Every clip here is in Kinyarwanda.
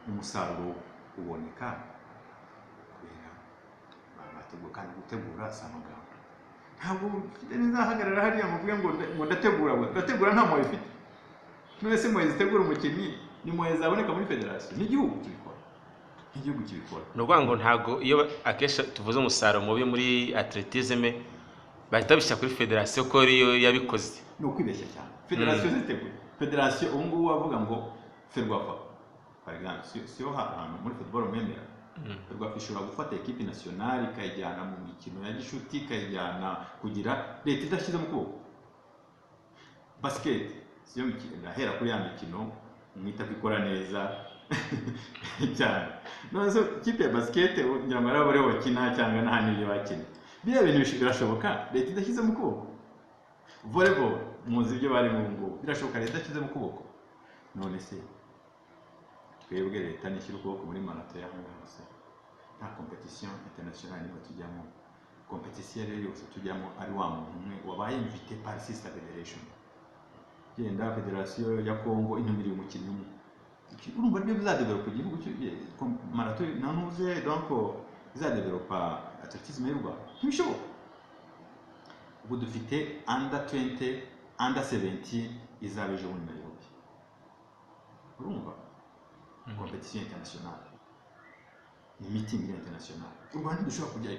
Umusaruro uboneka kubera bateguye, kandi gutegura si amagambo. Ntabwo mfite nzahagarara hariya muvuge ngo ndategura, ngo ndategura, nta moyens ifite. None se moyens zitegura umukinnyi ni moyens zaboneka muri federasiyo? N'igihugu kibikora, nk'igihugu kibikora. Ni ukuvuga ngo ntabwo, iyo akenshi tuvuze umusaruro mubi muri athlétisme, bahita babishyira kuri federasiyo ko ariyo yabikoze. Ni ukwibeshya cyane. Federasiyo ziteguye, federasiyo ubu ngubu wavuga ngo FERWAFA par exemple, siyo hantu muri football mwemera. FERWAFA ishobora gufata équipe nationale ikayijyana mu mikino ya gishuti, ikayijyana kugira leta idashyizemo ukuboko. Basket siyo mikino, ndahera kuri ya mikino mwita ko ikora neza cyane. None se ikipe ya basket ngira ngo ari bariho bakina cyangwa n'ahandi ibyo bakina, biriya bintu birashoboka leta idashyizemo ukuboko? Volleyball muzi ibyo barimo ubu ngubu, birashoboka leta idashyizemo ukuboko? None se twebwe leta nishyira ukuboko muri marathon y'aho ngaho se, nta compétition internationale niba tujyamo, compétition rero yose tujyamo ari wa muntu umwe wabaye invité par sister federation, genda federasiyo ya Congo intumiriye umukinnyi umwe, urumva nibyo bizadevelopa igihugu marathon na ntuze, donc bizadevelopa athlétisme y'u Rwanda? Ntibishoboka. Ubu dufite under 20, under 17 izaba ejo bundi Nairobi. Urumva compétition internationale ni meeting internationale, u Rwanda ntidushobora kujyayo.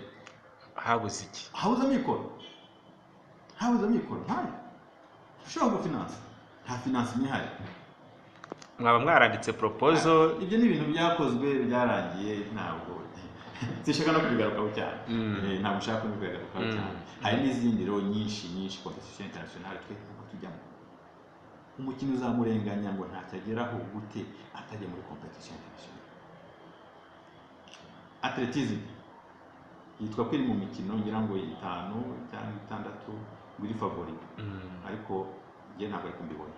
Habuze iki? Habuze amikoro, habuze amikoro, ntayo ushobora gufinansa, nta finance ihari. Mwaba mwaranditse proposal? Ibyo ni ibintu byakozwe, byarangiye, ntabwo sinshaka no kubigarukaho cyane. Ntabwo nshaka kubigarukaho cyane. Hari n'izindi rero nyinshi nyinshi, compétition internationale twe ntabwo tujyamo. Umukino uzamurenganya ngo ntacyo ageraho gute atajya muri compétition internationale? Athlétisme yitwa ko iri mu mikino ngira ngo itanu cyangwa itandatu ngo iri favori, ariko njye ntabwo ariko mbibona.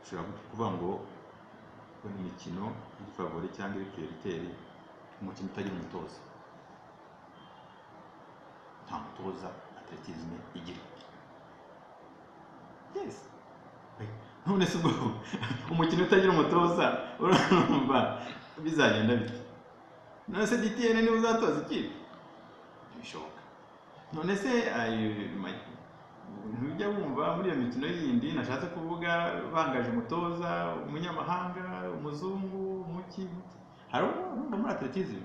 Ushobora kuvuga ngo ni imikino iri favori cyangwa iri prioritaire, umukino utagira umutoza? Nta mutoza athlétisme igira. Yes, none se ubwo umukino utagira umutoza urumva bizagenda bite? None se DTN niba uzatoza ikipe? Ntibishoboka. None se ayo ntujya wumva muri iyo mikino yindi nashatse kuvuga bangaje umutoza umunyamahanga, umuzungu, umuki muki? Hari urumva muri athlétisme